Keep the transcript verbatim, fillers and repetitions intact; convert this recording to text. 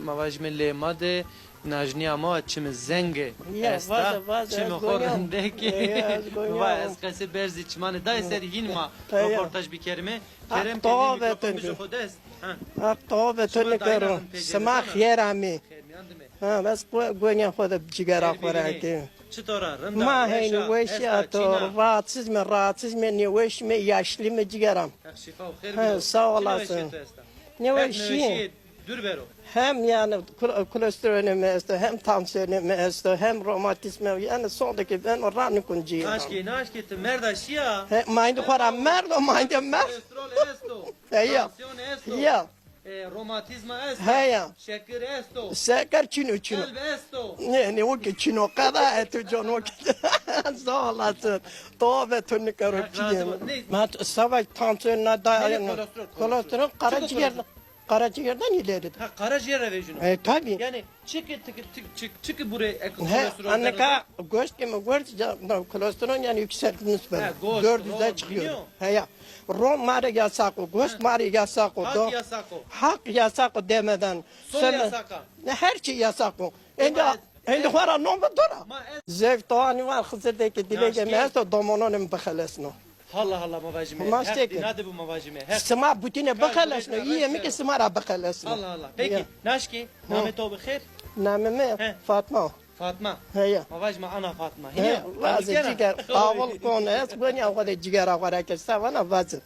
Ma vajîme lê ma de najnîya ma çimê zengê esta. Çimê xo rindekî. Va ez qesê berzî çimanê dayê ser hîn ma roportaj bikerîme. Kerem ke nê mîkrofon bijî xo dest. Ha. Haq tobe to nikero. Sima xêr amê. Ha, bes gonîya xo de cigera xo ra ke. Çitor a, rind a? Ma heynî weş a, to rahatsız mı, rahatsız mı, ne weş mı, yaşlı mı cigeram? Heq şîfa û xêr bido. Sağ olasın. Nêweşîye. Dûr bero. Hem yani kol-, kolesterolü mi esto, hem tansiyonu mi esto, hem romatizma, yani sondaki ben o ranikun ciğer. Naşkê, naşkê, ti merda şiya. He, mayndi xora merdo, mayndi mer. Kolesterol esto. He, ya. Tansiyon esto. Ya. E, romatizma esto. He, ya. Şekir esto. Şeker çino, çino. Qelb esto. Ne, ne, o ki çino, qeda eto can o ki. Sağ olasın. Tobe to nikero. Ma savaş tansiyonuna dayanma. Kolesterol, kolesterol. Karaciğer. Karaciğerden ileri. Ha, karaciğere vejîno. E, tabii. Yani çiki, tiki, tik, çik, çiki buraya ek-, kolesterol. Annika goşt yeme, goşt ya, kolesterol yani yükseltmiş böyle. Ha, goşt, dört yüze çıkıyor. He ya. Rom mare yasak o, goşt mare yasak o. Hak yasak o. Hak yasak o demeden. Sol yasak o. Ne, her şey yasak o. Ende Hendî xo ra nome dora. Zevk toanî van Xizir de ki dilege mi esto, domononê mi bixelesno. Hala hala ma vajîme. Ma Heq dîna de bu ma vajîme. Heq. Sima butîne bixelesno. Îyê mi ki sima ra bixelesno. Hala hala. Peki, naşkî, namê to bi xêr? Namê mi Fatma. Fatma. He ya. Ma vajîme ana Fatma. He, vaze ciger, awul kon ez, gonîya xo de cigera xo ra ke, sa vana vaze.